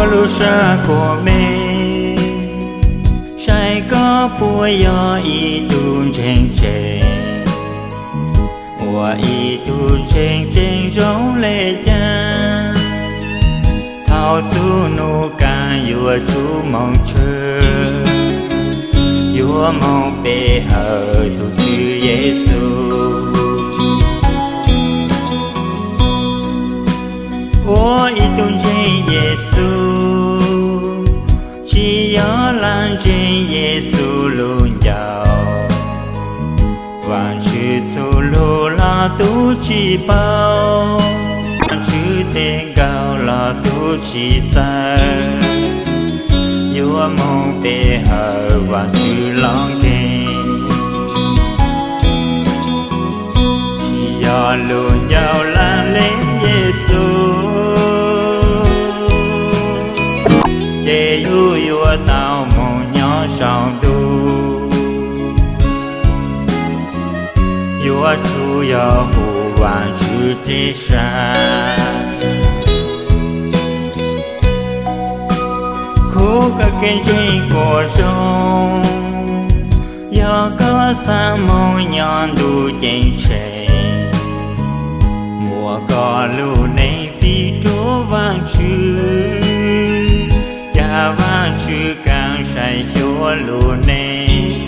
Lub sab kua me, saib koj puas yog ib tug ntseeg tseeb, ua ib tug ntseeg tseeb zoo le caag. Thaum txug nub kaam yuav tsum moog tshwm, yuav moog pe hawm tug Tswv Yexus. Ua ib tug ntseeg Yexus, tsi yog lam ntseeg Yexus lug ncaus. Vaajtswv txuj lug los tub tsi paub, Vaajtswv teb nkaug los tub tsi txawj, yuav moog pe hawm Vaajtswv lub nkeeg. Tsi yog lug ncaus lam le Yexus, ces yug yuav tau moog nyob sau ntuj. Yuav tsum yog hu Vaajtswv tej sab. Khuv kawg kev ntseeg kuas zoo, yog koj xaav moog nyob ntuj ceeb tsheej, muab koj lub neej fij rua Vaajtswv, ca Vaajtswv kaaj sai xyuas lub neej,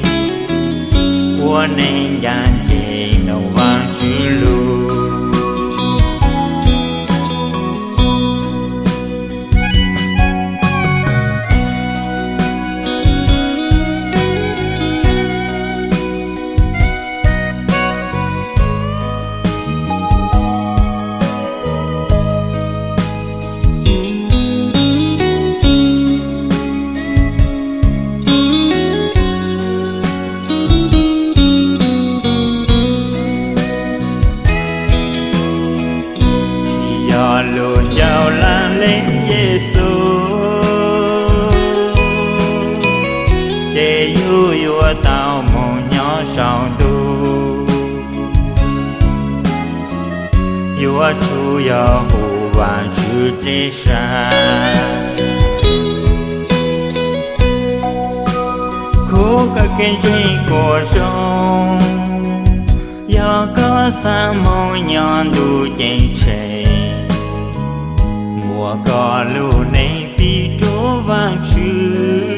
ua neej ncaaj nceeg noog Vaajtswv lug. Tsi yog lug ncaus lam le Yexus, ces yug yuav tau moog nyob sau ntuj. Yuav tsum yog hu Vaajtswv tej sab. Khuv kawg kev ntseeg kuas zoo, yog koj xaav moog nyob ntuj ceeb tsheej, muab koj lub neej fij rua Vaajtswv,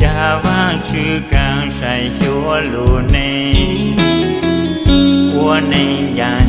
ca Vaajtswv kaaj sai xyuas lub neej, ua neej ncaaj